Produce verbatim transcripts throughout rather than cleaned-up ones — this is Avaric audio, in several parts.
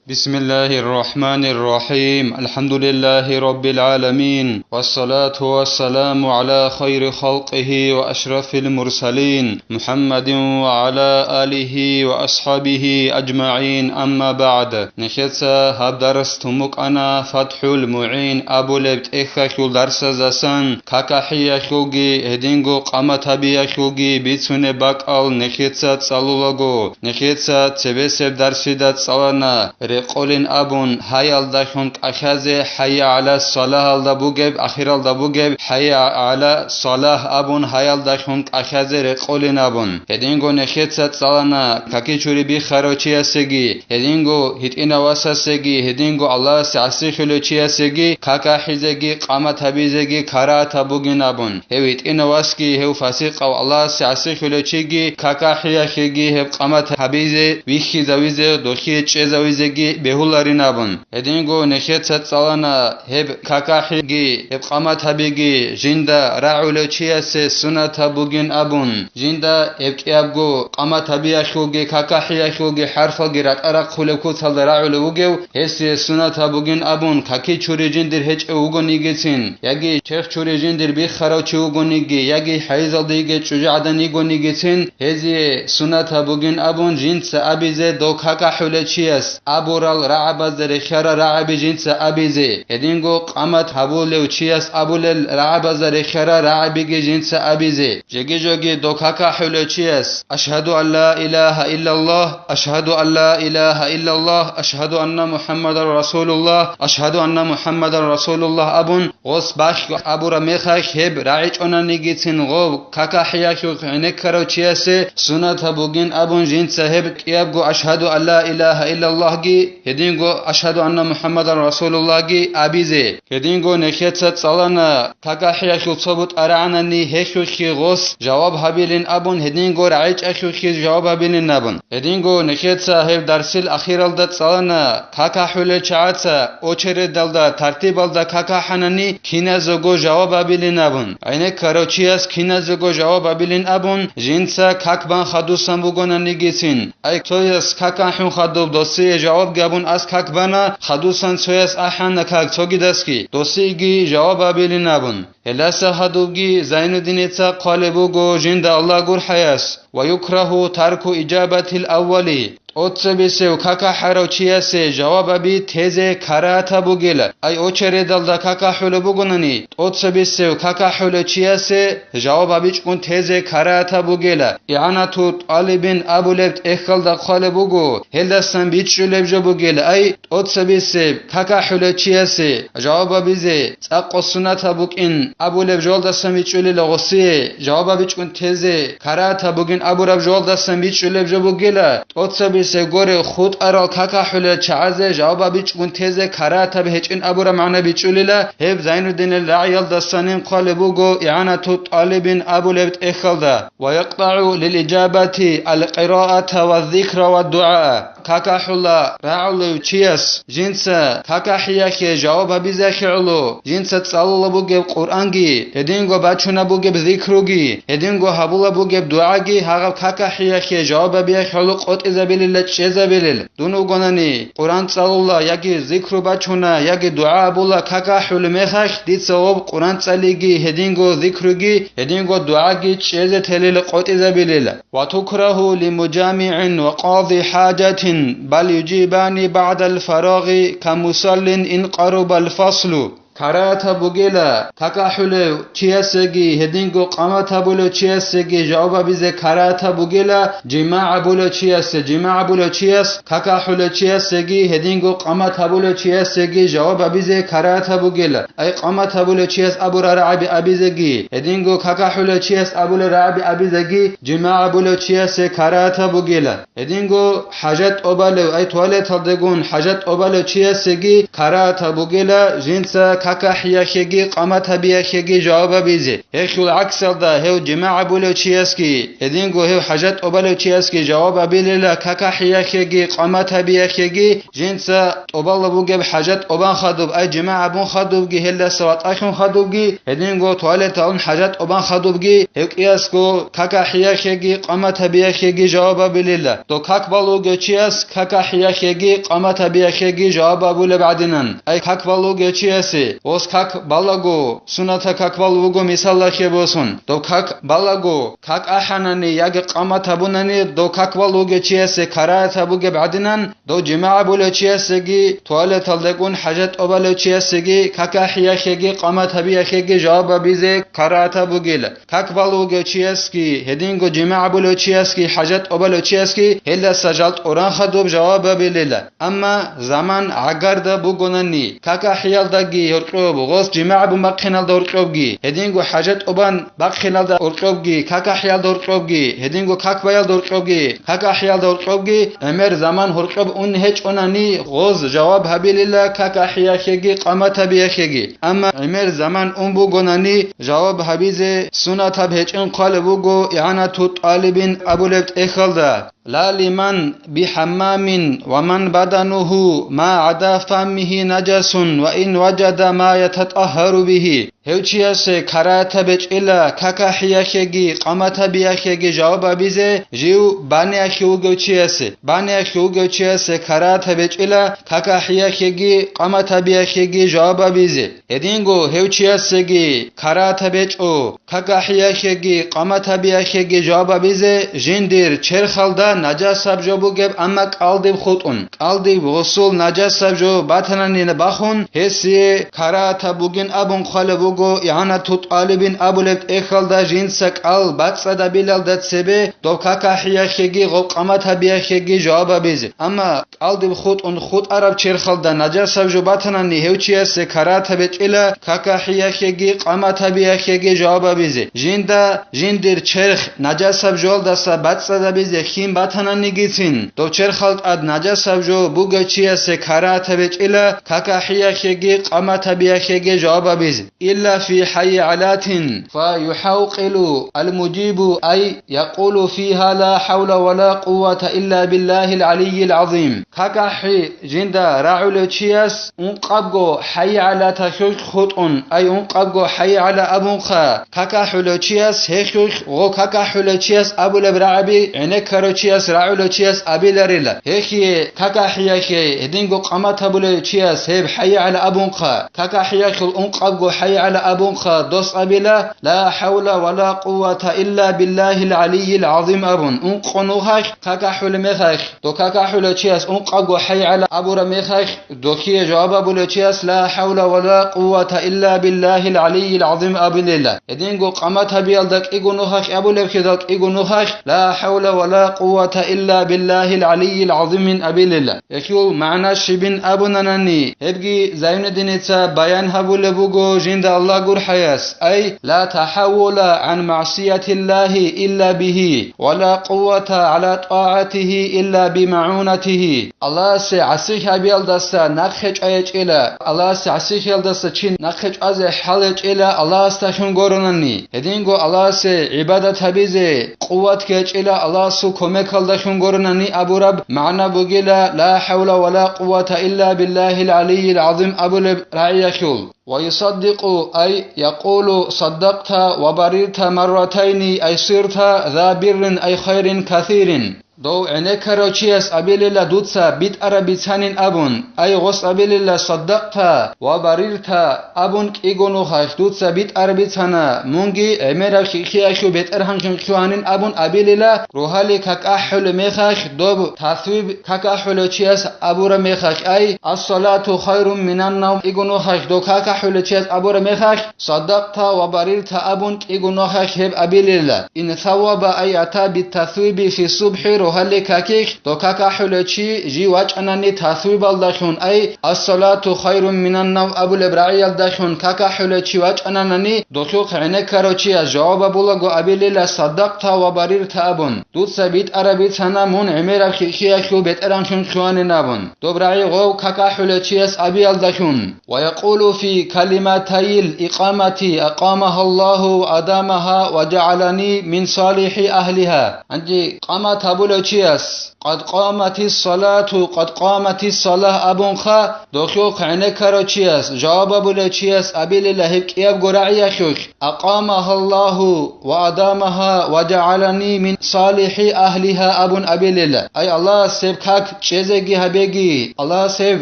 بسم الله الرحمن الرحيم. الحمد لله رب العالمين. والصلاة والسلام على خير خلقه وأشرف المرسلين محمد وعلى آله وأصحابه أجمعين. أما بعد. Нехеца гьаб дарс тумукъана ФатхӀул МугӀин абулеб тӀехьалъул дарсаздасан какахӀиялъулги гьединго къамат гьабиялъулги бицунеб бакӀал нехеца цӀалулаго. Нехеца цебесеб дарсида цӀалана, рекъолин абун, гьаялдалъун кӀалъазе, хӀайя гӀала салагьалда бугеб, ахиралда бугеб, хӀайя гӀала салагь абун, гьаялдалъун кӀалъазе рекъолин абун. Гьединго нехеца цӀалана, какичури биххарав чиясеги, гьединго гьитӀинав васасеги, гьединго Аллагьасе гӀасихьулев чиясеги, какахӀизеги, къамат гьабизеги карагьатаб бугин абун. Гьев гьитӀинав васги, гьев фасикъав Аллагьасе гӀасихьулев чиги, какахӀиялъеги гьеб къамат гьабизе, вихьизавизе, дохие чӀезавизеги бегьуларин абун. Гьединго нехеца цӀалана гьеб какахӀиги, гьеб къамат гьабиги жинда рагӀулев чиясе сунатаб бугин абун, жинда гьеб кӀиябго къамат гьабиялъулги какахӀиялъулги хӀарфалги ратӀа рахъулеб куцалда рагӀулев вугев, гьесие сунатаб бугин абун, какичури жиндир гьечӀев вугонигицин, яги черх чури жиндир биххарав чи вугониги, яги хӀайзалда йигей чӀужугӀадан йигонигицин, гьезие сунатаб бугин абун жинца абизе дов какахӀулев чияс абурал рагӀабазда рехьарал рагӀаби жинца абизе, гьединго къамат гьабулев чияс абулел рагӀабазда рехьарал рагӀабиги жинца абизе. Жеги-жоги дов какахӀулев чияс: «Ашгьаду ан ла илагьа иллаллагь, ашгьаду ан ла илагьа иллаллагь, ашгьаду анна МухӀаммадан расулуллагь, ашгьаду анна МухӀаммадан расулуллагь», – абун, гъос бахъ абураб мехалъ гьеб рагӀичӀонанигицин гъов какахӀиялъухъ гӀенеккарав чиясе сунатаб бугин абун жинца гьеб кӀиябго «Ашгьаду ан ла илагьа иллаллагьги», гьединго «Ашгьаду анна МухӀаммадан расулуллагьги» абизе. Гьединго нехеца цӀалана, какахӀиялъул цо бутӀа рагӀанани гьелъухъе гъос жаваб гьабилин абун, гьединго рагӀичӀелъухъе жаваб гьабилин абун. Гьединго нехеца гьеб дарсил ахиралда цӀалана, какахӀулел чагӀаца очередалда, тартибалда какахӀанани, киназего жаваб гьабилин абун. ГӀенеккарав чияс киназего жаваб гьабилин абун, жинца как бан хадусан бугонанигицин. Ай, цояс какахӀун хадуб, досие жаваб гьабун ас как бана, хадусан цояс ахӀана как цогидасги, досиеги жаваб гьабилин абун. Гьелдаса гьадубги Зайнуддиница хъвалеб буго жинда Аллагь гурхӀаяс: «Ва юкрагьу тарку иджабатил аввали». ТӀоцебесев какахӀарав чиясе жавабаби тезе карагьатаб бугела. Ай очередалда какахӀулеб бугонани, тӀоцебесев какахӀулев чиясе жаваб гьабичӀгун тезе карагьатаб бугела. ИгӀанату тӀалибин абулеб тӀехьалда хъвалеб буго, гьелдасан бичӀчӀулеб жо бугела. Ай, тӀоцебесеб какахӀулев чиясе жаваб гьабизе цӀакъго сунатаб букӀин абулеб жолдасан бичӀчӀулела гъосие, жаваб гьабичӀгун тезе карагьатаб бугин абураб жолдасан бичӀчӀулеб жо бугела, тӀоцебесеб горе хутӀарал какахӀулел чагӀазе жаваб гьабичӀгун тезе карагьатаб гьечӀин абураб магӀна бичӀчӀулела, гьеб Зайнуддинил рагӀиялдасанин хъвалеб буго ИгӀанату тӀалибин абулеб тӀехьалда: «Ва якътагӀу лил иджабати ал-къираата ва зикра ва дугӀа». КакахӀула рагӀулев чияс жинца какахӀиялъе жаваб гьабизехьигӀуло, жинца цӀалула бугеб Къуръанги, гьединго бачуна бугеб зикруги, гьединго гьабула бугеб дугӀаги гьагъаб какахӀиялъе жаваб гьабиялъ гӀоло къотӀизабилила чӀезабилел. Дун вугонани, Къуръан цӀалула яги зикру бачуна, яги дугӀа абула какахӀулеб мехалъ, дица гъоб Къуръан цӀалиги, гьединго зикруги, гьединго дугӀаги чӀезе телила къотӀизабилила. «Ва тукрагьу ли мужамигӀин ва къази хӀажатин, бал южибани баъдал фарагъи ка мусаллин ин къарубал фаслу». Карагьатаб бугела, какахӀулев чиясеги, гьединго къамат гьабулев чиясеги жаваб гьабизе карагьатаб бугела, жимагӀ гьабулев чиясе, жимагӀ гьабулев чияс, какахӀулев чиясеги, гьединго къамат гьабулев чиясеги жаваб гьабизе карагьатаб бугела. Ай къамат гьабулев чияс абура рагӀаби абизеги, гьединго какахӀулев чияс абула рагӀаби абизеги жимагӀ гьабулев чиясе карагьатаб бугела. Гьединго хӀажат тӀобалев, ай туалеталдегун хӀажат тӀобалев чиясеги карагьатаб бугела, жинца какахӀиялъеги къамат гьабиялъеги жаваб гьабизе. Гьелъул гӀаксалда гьев жимагӀ гьабулев чиясги, гьединго гьев хӀажат тӀубалев чиясги жаваб гьабилила какахӀиялъеги къамат гьабиялъеги, жинца тӀубалеб бугеб хӀажат тӀубан хадуб, ай жимагӀ гьабун хадубги, гьелдаса ватӀалъун хадубги, гьединго туалеталъун хӀажат тӀубан хадубги, гьев кӀиясго какахӀиялъеги къамат гьабиялъеги жаваб гьабилила. Дов как балев вугев чияс какахӀиялъеги къамат гьабиялъеги жаваб гьабулеб гӀадинан. Ай как балев вугев чиясе, ос как балаго, суннатаб как балев вуго мисалалъе босун. Дов как балаго, как ахӀанани яги къамат гьабунани, дов как балев вугев чиясе карагьатаб бугеб гӀадинан, дов жимагӀ гьабулев чиясеги, туалеталдекӀун хӀажат тӀубалев чиясеги, какахӀиялъеги къамат гьабиялъеги жаваб гьабизе карагьатаб бугила. Как балев вугев чиясги, гьединго жимагӀ гьабулев чиясги, хӀажат тӀубалев чиясги гьелдаса жал тӀуран хадуб жаваб гьабилила. Амма заман гӀагарда бугонани, какахӀиялдаги гьоркьоб, гъос жимагӀ гьабун бахъиналда гьоркьобги, гьединго хӀажат тӀубан бахъиналда гьоркьобги, какахӀиялда гьоркьобги, гьединго как баялда гьоркьобги, какахӀиялда гьоркьобги, гӀемер заман гьоркьоб ун гьечӀонани, гъоз жаваб гьабилила какахӀиялъеги къамат гьабиялъеги. Амма гӀемер заман ун бугонани, жаваб гьабизе суннатаб гьечӀин хъвалеб буго игӀанату тӀалибин абулеб тӀехьалда. لا لمن بحمام ومن بدنه ما عدا فمه نجس وإن وجد ما يتطهر به. Гьев чиясе карагьатаб гьечӀила какахӀиялъеги къамат гьабиялъеги жаваб гьабизе жив баниялъе вугев чиясе. Баниялъе вугев чиясе карагьатаб гьечӀила какахӀиялъеги къамат гьабиялъеги жаваб гьабизе. Гьединго гьев чиясеги карагьатаб гьечӀо какахӀиялъеги къамат гьабиялъеги жаваб гьабизе жиндир черхалда нажасаб жо бугеб, амма кӀалдиб хутӀун, кӀалдиб гъусул нажасаб жо батананина бахун, гьесие карагьатаб бугин абун хъвалеб буго игӀанату тӀалибин абулеб тӀехьалда жинца кӀал бацӀцӀадабилалда цебе дов какахӀиялъеги гъоб къамат гьабиялъеги жаваб гьабизе. Амма кӀалдиб хутӀун хутӀараб черхалда нажасаб жо батанани, гьев чиясе карагьатаб гьечӀила какахӀиялъеги къамат гьабиялъеги жаваб гьабизе. Жинда жиндир черх нажасаб жоялдаса бацӀцӀадабизе хьин батананигицин, дов черхал тӀад нажасаб жо бугев чиясе карагьатаб гьечӀила какахӀиялъеги къамат гьабиялъеги жаваб гьабизе. إلا في حي علات فيحوقل المجيب أي يقول فيها لا حول ولا قوة إلا بالله العلي العظيم. КакахӀи жинда рагӀулев чияс ункъабго хӀайи гӀала талъулъ хутӀун, ай ункъабго хӀайи гӀала абунха, какахӀулев чияс гьехьулъ гъо какахӀулев чияс абулеб рагӀаби гӀенеккарав чияс рагӀулев чияс абиларила. Гьехье какахӀиялъе гьединго къамат гьабулев чияс гьеб хӀайи гӀала абунха, какахӀиялъул ункъабго хӀайи гӀала абунха дос абила, ла хӀавла ва ла къуввата илла биллахил гӀалийил гӀазим абун, ункъо нухалъ какахӀулеб мехалъ, дов какахӀулев чияс ункъабго хӀайи гӀала абураб мехалъ, дохие жаваб абулев чияс ла хӀавла ва ла къуввата илла биллахил гӀалийил гӀазим абилила. Гьединго къамат гьабиялда кӀиго нухалъ абулеб хидал кӀиго нухалъ ла хӀавла ва ла къуввата илла биллахил гӀалийил гӀазимин абилила. Гьелъул магӀна щибин абунанани, гьебги Зайнуддиница баян гьабулеб буго жинда Аллагь гурхӀаяс, ай, ла тахӀаввула гӀан магӀсиятиллагьи илла бигьи, ва ла къуввата гӀала тӀагӀатигьи илла бимагӀунатигьи. Аллагьасе гӀасилъи гьабиялдаса нахъе чӀвай гьечӀила, Аллагьасе гӀасилъиялдаса чи нахъе чӀвазе хӀал гьечӀила Аллагьасдалъун гуронани, гьединго Аллагьасе гӀибадат гьабизе къуватги гьечӀила Аллагьасул кумекалдалъун гуронани абураб магӀна бугила ла хӀавла ва ла къуввата илла биллахил гӀалийил гӀазим абулеб рагӀиялъул. Ва юсаддикъу, ай, якъулу, саддакъта ва барирта марратайни, ай, сирта за биррин, ай, хайрин касирин. Дов гӀенеккарав чияс абилила дуца битӀараб бицанин абун, ай, гъос абилила саддакъта ва барирта абун кӀиго нухалъ дуца битӀараб бицана, мунги гӀемераб хихиялъул бетӀергьанлъун лъугьанин абун абилила, рогьалил какахӀулеб мехалъ доб тасвиб какахӀулев чияс абураб мехалъ, ай, ассалату хайрун минаннавм кӀиго нухалъ дов какахӀулев чияс абураб мехалъ, саддакъта ва барирта абун кӀиго нухалъ гьеб абилила. Ин савваба ай ата битасвиби фи субхӀи Гьале какихь, дов как ахӀулев чи жив вачӀанани тасвибалдалъун, ай, «Ассалату хайрун минаннав» абулеб рагӀиялдалъун как ахӀулев чи вачӀананани, дохъухъ гӀенеккарав чияс жаваб абулаго абилила: «Садакъта ва барирта», – абун. «Дуца битӀараб бицана, мун гӀемераб хихиялъул бетӀергьанлъун лъугьанин», – абун. Доб рагӀи гъов как ахӀулев чияс абиялдалъун. «Ва якъулу фи калиматайил икъамати: акъамаха Аллагьу ва адамаха ва жагӀалани мин салихӀи агьлиха». Гьанже къамат гьабулев чияс: «Къад къаматис салату, къад къаматис салагь», – абунха, дохъухъ гӀенеккарав чияс, жаваб абулев чияс абилила гьеб кӀиябго рагӀиялъулъ: «Акъамаха Аллагьу ва адамаха ва жагӀалани мин салихӀи агьлиха», – абун абилила. Ай, Аллагьас гьеб как чӀезеги гьабеги, Аллагьас гьеб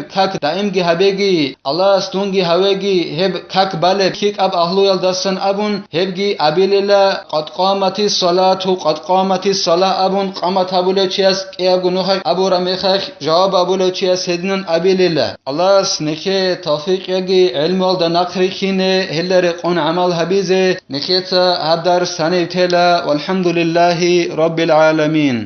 как даимги гьабеги, Аллагьас дунги гьавеги гьеб как балеб лъикӀаб агьлуялдасан абун, гьебги абилила: «Къад къаматис салату, къад къаматис салагь», – абун, къамат гьабулев чияс кӀиябго нухалъ абураб мехалъ жаваб абулев чияс гьединан абилила. Аллагьас нехее тавфикъ яги гӀелмуялда нахърилълъине, гьелда рекъон гӀамал гьабизе. Нехеца гьаб дарс гьанив тела. Валхамдулиллагьи раббил гӀаламин.